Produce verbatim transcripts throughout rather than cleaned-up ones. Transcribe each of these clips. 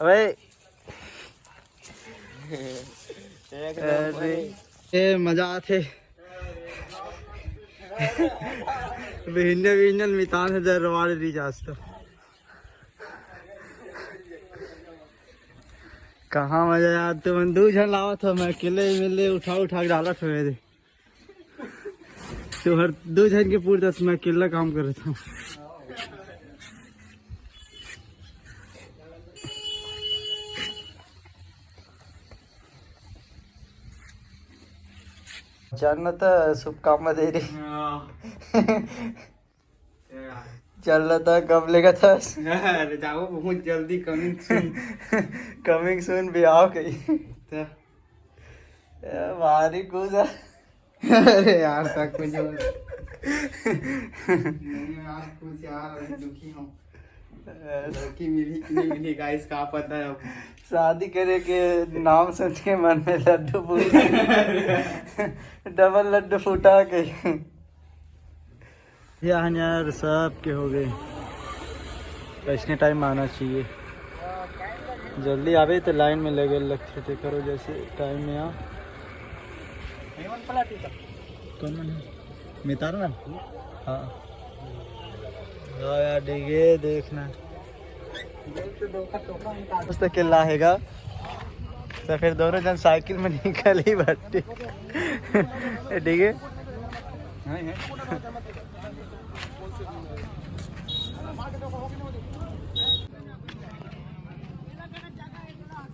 अबे, अरे, ए, मजा आथे। बिहनिया बिहनिया मितान हे दरबार रिचार्ज तो। कहाँ मजा यार, तुमन दू झन लावत हो, मैं अकेले मिले उठा उठा के डालत हो मेरे। तुहर दू झन के पूरत, मैं अकेला काम करत हूँ। चल न त शुभकामना दे रही। हाँ। चल न त कब लेगा थस? अरे जाओ, बहुत जल्दी, coming soon। Coming soon भी आओ कहीं। तो ए, भारी कुछ है। अरे यार, तक कुछ हो। नहीं यार, कुछ यार, अभी दुखी हूँ। लड़की मिली कि नहीं मिली, गाइस, का पता है अब। शादी करे के नाम सुन के मन में लड्डू फूट, डबल लड्डू फूटा के। ये हन यार, सबके हो गए। अइसने टाइम आना चाहिए, जल्दी आवे तो लाइन में लगे लगथे, तेकर वजह से टाइम में आ। कौन मन है? मितार मन? हाँ। हाँ यार, डिगे देखना। मस्त किला हेगा। तो फिर दोनों जन साइकिल में निकल ही बट्टी। डिगे।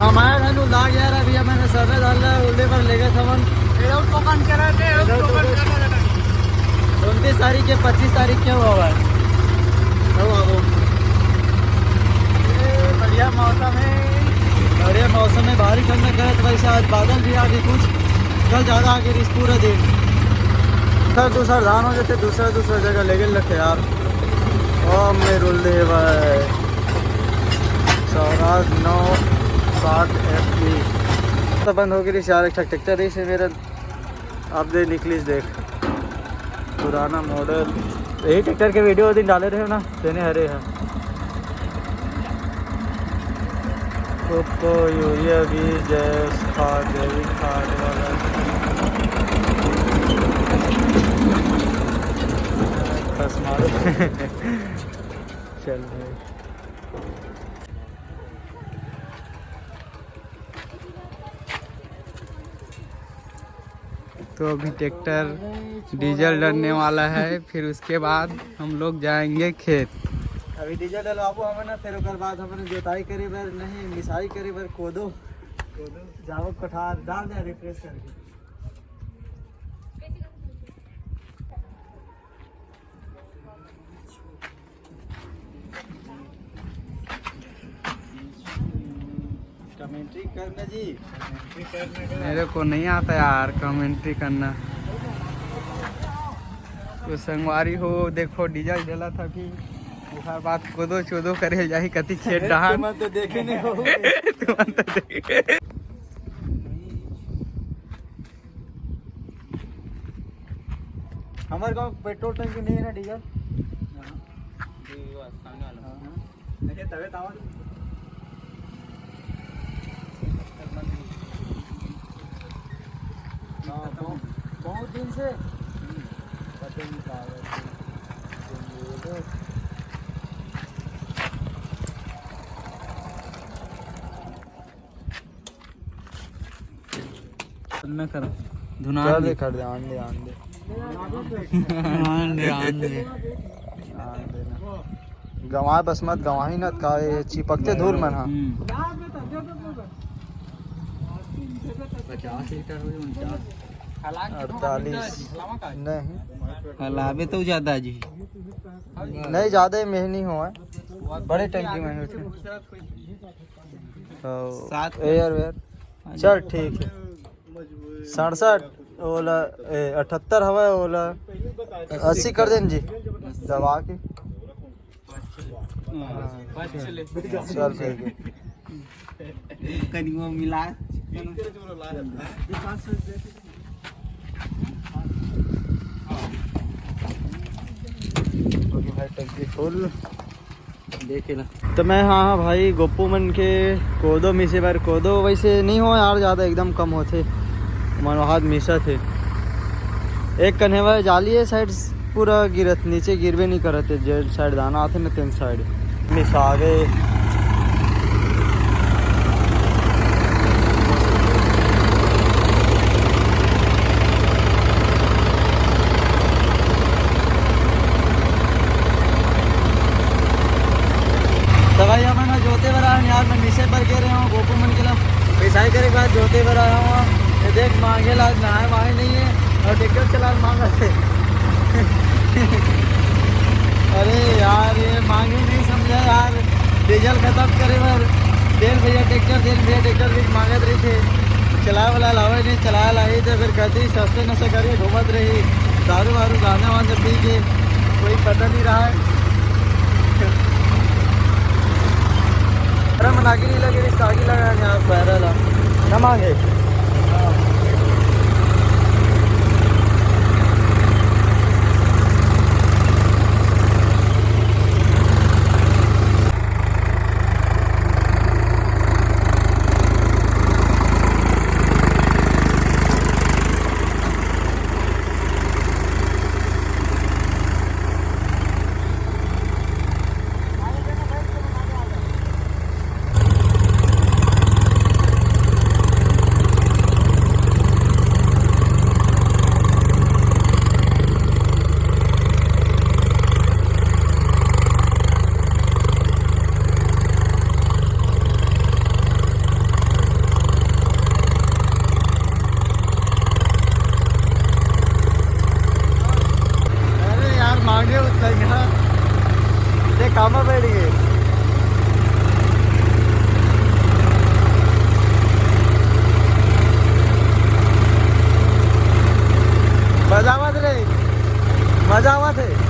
हमारे घर लाग यार, अभी हमन सब डाल उल्ले पर लेगे थवन। उनतीस तारीख के पच्चीस तारीख क्या हुआ हुआ है? बढ़िया मौसम है। बढ़िया मौसम है, बारिश करने गए तो वैसे आज बादल भी आ गए कुछ, कल ज़्यादा आ गए इस पूरा दिन। सर दूसरा धान हो जाते, दूसरा दूसरा जगह लेगे लगे यार। ओ मेरुल देव है। सौराज नौ साठ एफ ई। तो बंद हो गई यार, एक ट्रैक्टर इसे मेरा। अब दे निकलिस देख, पुराना मॉडल। यही ट्रैक्टर के वीडियो वो दिन डाले रहे हो ना, तेने हरे है। कोको यूरिया बीज, जैस खाद, जैविक खाद वाला। बस मारो। चल भाई। तो अभी ट्रैक्टर डीजल डलने वाला है, फिर उसके बाद हम लोग जाएंगे खेत। अभी डीजल डलवाबो हमन ना, फिर ओकर बाद हमन जोताई करे बर नहीं, मिसाई करे बर कोदो, कोदो जाओ कोठार डाल दे रिफ्रेश करके। कमेंट्री करना जी। मेरे को नहीं आता यार कमेंट्री करना। तो संगवारी हो, देखो डीजल डला था कि ओकर बाद कोदो चोदो करे जाही कति खेत डहान। तुमन तो देखे नहीं हो। तुमन तो देखे। हमारे गांव पेट्रोल टंकी नहीं है ना डीजल। हाँ। ये वो स्थानीय वाला। हाँ। अच्छा, तबे तो आवाज। हाँ, बहुत, बहुत दिन से। पता नहीं कहाँ गए थे। न कर। धुनान चल दे। दे, कर दे, आन दे, आन दे। आन दे, आन दे। आन दे ना। गंवाए बस मत गंवाही ना, का ये चिपकते धूर मन हा। हम्म। पचास लीटर हो, उनचास। अड़तालीस। नहीं। हलाबे तो ज्यादा जी। नहीं, ज्यादा ही मेहनी हो, बड़े टंकी में होते। तो सात एयर वेयर। हाँ जी। चल ठीक है। सड़सठ ओला, ए, अठहत्तर हवा ओला अस्सी कर देन जी, दबा के। हाँ, पाँच चले। चल ठीक है। कनियो मिला। ओके भाई, तो फुल देखे ना। तो मैं, हाँ, हाँ भाई, गोपू मन के कोदो मिसे बर, कोदो वैसे नहीं हो यार, ज़्यादा एकदम कम होथे, मन वहाँ मिसत हे। एक कन्हे बर जाली है साइड पूरा गिरत, नीचे गिरबे नहीं करत हे, जे साइड दाना आथे ना, तेन साइड मिसा गए। तो भाई, हमन ह जोते बर आए हन यार, मैं मिसे बर गे रहे हूँ गोपू मन के ला, मिसाई करे के बाद जोते बर आया हूँ। ये देख, मांगे ला आज नहाए वहाए नहीं है और ट्रैक्टर चला मांगा थे। अरे यार, ये मांगे नहीं समझा यार, डीजल खत्म करे बर तेल भैया ट्रैक्टर, तेल भैया ट्रैक्टर भी मांगत रही थे, चलाए वाला लावे नहीं, चलाए ला ही तो फिर कहती सस्ते नशे करके घूमत रही, दारू वारू गांजा वांजा पी के, कोई पता नहीं रहा है। अरे मनागी नहीं लगे, रिश्ता आगे लगा है यहाँ पैरल है। ना मांगे। अरे यार, मांगे उतल गया। ये कामा बैठ गए। मजा आवत रे, मजा आवत है।